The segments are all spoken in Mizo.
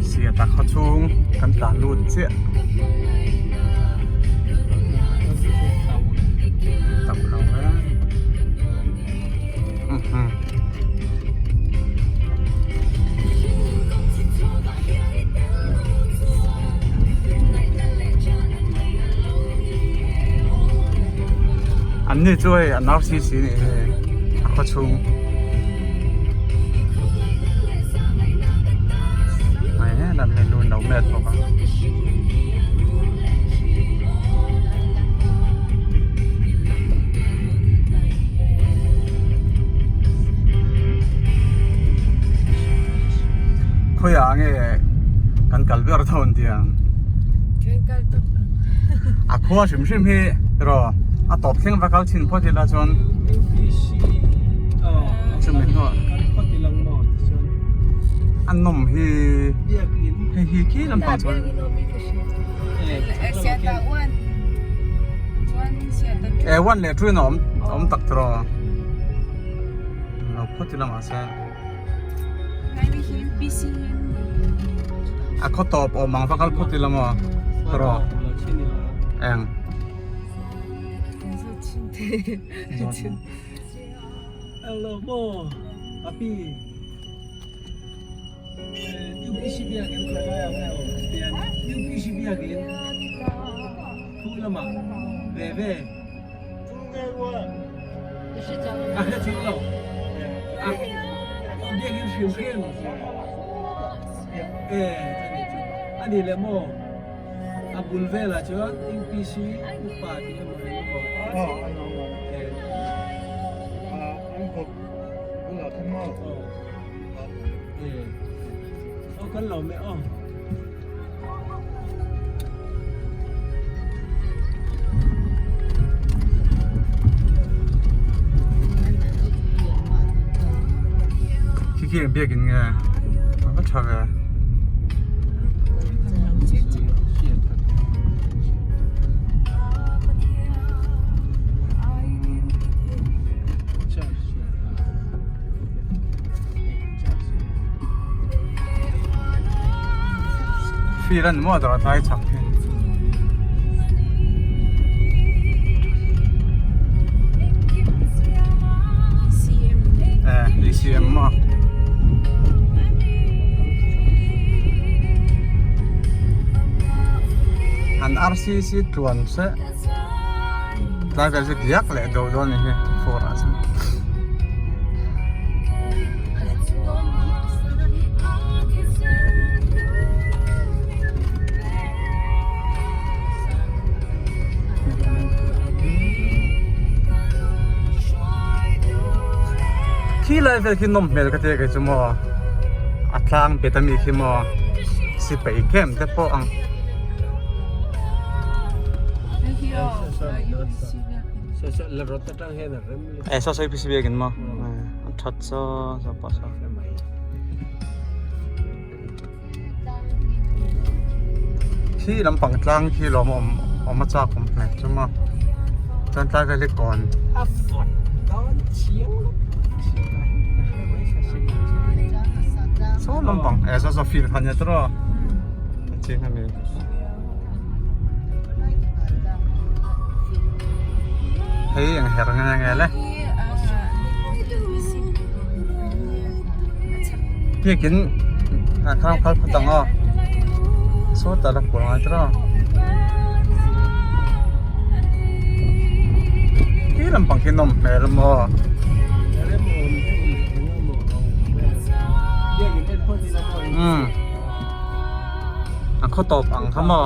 Siata khaw chhung kan tlan lut chiah. Tauh lo e. An ni chu hei an RCC nih hi a khaw chhung mai helam hi lu no met bawk a. Khawiah nge kan kal ber dawn tiang a khua hrim hrim hi rawh a tawp thleng va kal chhin phawt ila chuan chumi hnuah a nawm hi hei hi khi lampang chuan. E one leh two in a awm awm tak tawh a lo phawt ila mahse a khaw tawp awm ang va kal phawt ila maw tawh eng Khi khi ang biakin nge a va tha ve. Feel an maw dawr tlai chak hi. Eh, ECM maw. An RCC tluan se tlai vel chu diak leh do dawn ni hi fur ah chuan. Khi lai vel khi nawm hmel ka tia kei chu maw a tlang bet ami khi maw sipai kem te pawh ang. Eh saw saw UPC biakin maw an that saw saw pawh saw. Khi lampang tlang khi lawm awm awm a chak awm hmel chu maw chuan tlai vel hi kawn. Saw lampang eh saw saw field kha nia tiraw ching ami. Hei eng her nge nge le. Biakin a khang phal phawt ang aw. Sawtah la kual ngai tawh a. Khi lampang khi nawm hmel a maw. Umm. A khaw tawp ang kha maw?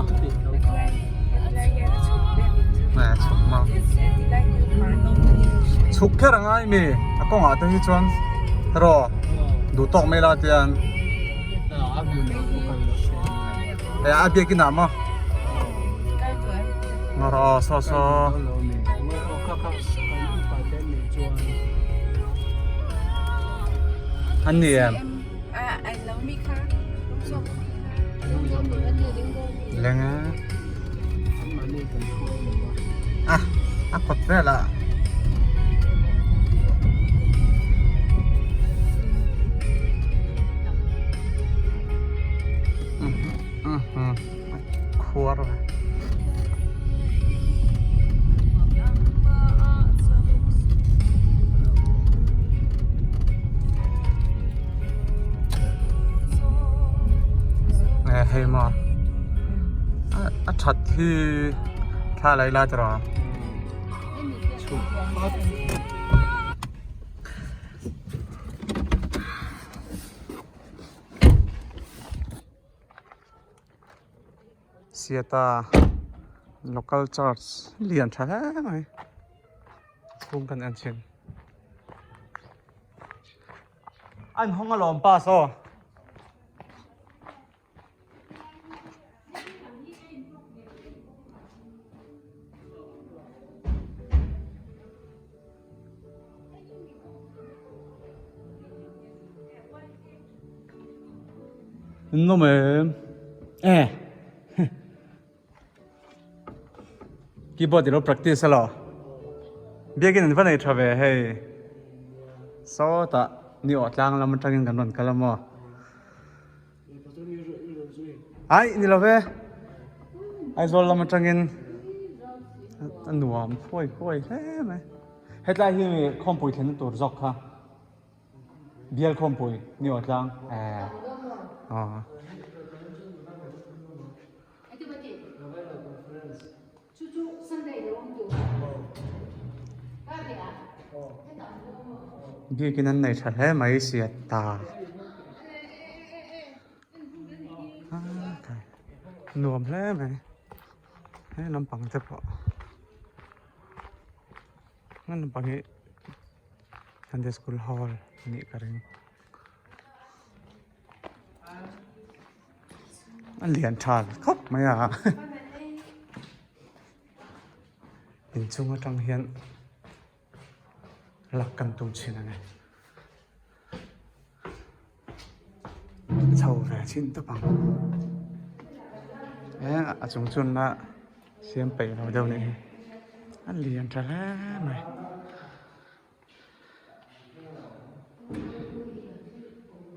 Nge chhuk maw? Chhuk kher a ngai mi a kawngah te hi chuan rawh duh tawk mai la tian eh a biakin ah maw? Ngaw rawh aw saw saw. An ni em? Leng a. A a kawt vel a. khuar ve. Hei maw a that hi thla lai la tiraw. Siata local church lian tha hle mai chhung kan en chhin an hawng alawm pass aw. Nawm em e keyboard ilo practice alo biakin an va nei tha ve hei sawtah ni awh tlang lam atangin kan rawn kal a maw. Ai ni lo ve Aizawl lam atangin a nuam khuai khuai hle mai hetlai hi mi khawmpui thlenna tur zawk kha bial khawmpui ni aw tlang eh aw. Biakin an nei tha hle mai sia ta nuam hle mai he lampang te pawh he lampang hi Sunday school hall a nih ka ring. A lian tha khawp mai a inchung atang hian lak kan tum thin a ni chho ve chin tawp ang e a chung chunna siam peih lo deuh nih hi a lian tha hle mai.